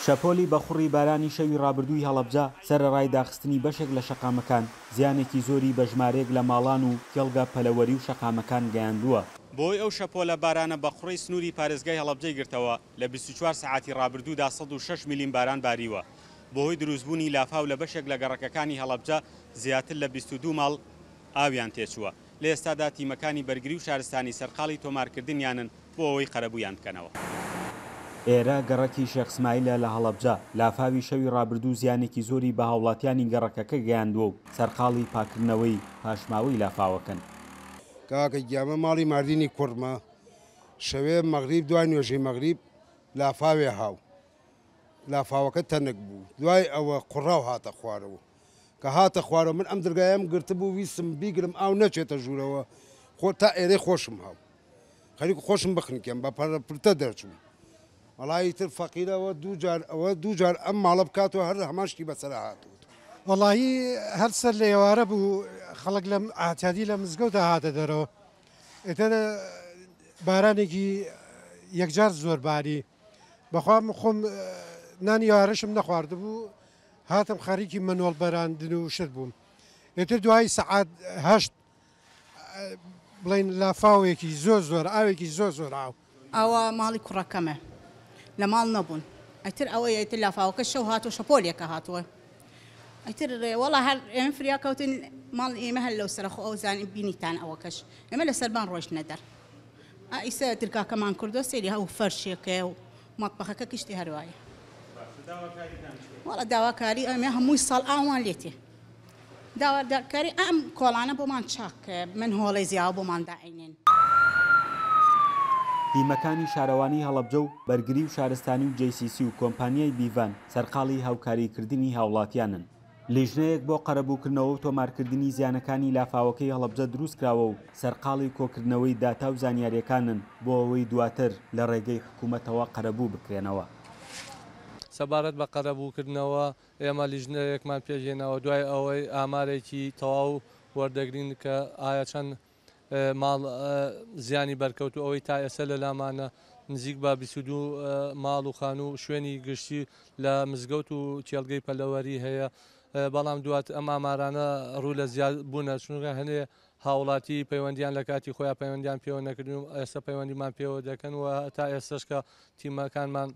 شەپۆلی بەخوڕی بارانی شەوی ڕابردووی هەڵەبجە، سەرەڕای داخستنی بەشێک لە شەقامەکان، زیانێکی زۆری بە ژمارەیەک لە ماڵان و کێڵگە پەلەوەری و شەقامەکان گەیاندووە. بەهۆی ئەو شەپۆلە بارانە بەخوڕەی سنووری پارێزگای هەڵەبجەی گرتەوە، لە 24 سەعاتی ڕابردوودا 106 ملم باران باریوە. بەهۆی دروستبوونی لافاو لە بەشێک لە گەڕەکەکانی هەڵەبجە زیاتر لە 22 ماڵ ئاویان تێچووە. لە ئێستادا تیمەکانی بەرگری و شارستانی سەرقاڵی تۆمارکردنیانن بۆ ئەوەی قەرەبوویان بکەنەوە. ئێرە گەڕەکی شێخ سمایلە لە هەڵەبجە، لافاوی شەوی ڕابردوو زیانێکی زۆری بە هاوڵاتیانی گەڕەکەکە گەیاندووە و سەرقاڵی پاککردنەوەی پاشماوەی لافاوەکەن. کاکە گیان من ماڵی ماردینی کوڕمە، شەوێ مەغریب دوای نوێژی مەغریب لافاوێ هاو، لافاوەکە تەنک بوو، دوای ئەوە قوڕاو هاتە خوارەوە، کە هاتە خوارەوە من ئەم درگایەم گرتبوو ویستم بیگرم ئاو نەچێتە ژوورەوە، خۆ تا ئێرەی خۆشم هاو. خەریک خۆشم بخنکێم بە پەرە پرتە دەرچووم وەڵایی تر فەقیرە ئەوە دوو جار ئەوە دوو جار ئەم ماڵە بکاتەوە هەر هەمان شتی بەسەرا هاتووە. وەڵایی هەر سەر لە ئێوارە بوو خەڵک لە ئاتیادی لە مزگەوتا هاتە دەرەوە ئیتر بارانێکی یەکجار زۆر باری بەخوا من خۆم نانی ئێوارەشم نەخواردبوو هاتم خەریکی مەنۆڵ بەراندن و شت بووم ئیتر دوای سەعات هەشت بڵێین لافاوێکی زۆر زۆر ئاوێکی زۆر زۆر ئاو. ئەوە ماڵی کوڕەکەمە لە ماڵ نەبوون ئیتر ئەوەیە ئیتر لافاوەکە شەو هاتووە شەپۆلێکە هاتووە ئیتر وەڵا هەر ئێمە فریا کەوتین ماڵ ئێمە هەر لەو سەرە خۆ ئەو زانی بینیتان ئەوەکەش ئێمە لە سەربان ڕۆیشتنە دەر ئیسە درگاکەمان کردووە سەیری هەو فەرشێکەیە و مەتبەخەکە گشتی هەر وایە وەڵا داواکاری ئەمە هەمووی ساڵ ئاومان لێتێ داواکاری ئەم کۆڵانە بۆمان چاک کە من هۆڵی زیاوە بۆمان دائەینێن. تیمەکانی شارەوانی هەڵەبجە و بەرگری و شارستانی و JCC و کۆمپانیای بیڤان سەرقاڵی هاوکاریکردنی هاوڵاتیانن. لیژنەیەک بۆ قەرەبووکردنەوە و تۆمارکردنی زیانەکانی لافاوەکەی هەڵەبجە دروستکراوە و سەرقاڵی کۆکردنەوەی داتا و زانیارییەکانن بۆ ئەوەی دواتر لە ڕێگەی حکومەتەوە قەرەبوو بکرێنەوە. سەبارەت بە قەرەبووکردنەوە، ئێمە لیژنەیەکمان پێکهێناوە دوای ئەوەی ئامارێکی تەواو وەردەگرین کە ئایا چەند ماڵ زیانی بەرکەوت و ئەوەی تا ئێستا لەلامانە نزیک بە 22 ماڵ و خانوو و شوێنی گشتی لە مزگەوت و کێڵگەی پەلەوەری هەیە بەڵام دوات ئەم ئامارانە ڕوو لە زیاد بوونە چونکە هەنێ هاوڵاتی پەیوەندیان لە کاتی خۆیان پەیوەندیان پێوە نەکردن و ئێستا پەیوەندیمان پێوە دەکەن و تا ئێستاش کە تیمەکانمان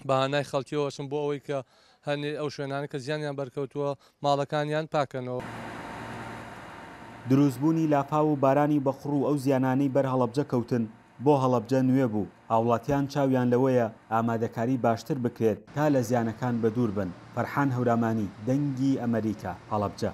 بە هانای خەڵکیەوە ئەچن بۆ ئەوەی کە هەنێ ئەو شوێنانە کە زیانیان بەرکەوتووە ماڵەکانیان پاکەنەوە. دروستبوونی لافاو و بارانی بەخوڕ و ئەو زیانانەی بەر هەڵەبجە کەوتن بۆ هەڵەبجە نوێ بوو، هاوڵاتیان چاویان لەوەیە ئامادەکاری باشتر بکرێت تا لە زیانەکان بەدوور بن. فەرحان هەورامانی، دەنگی ئەمەریکا، هەڵەبجە.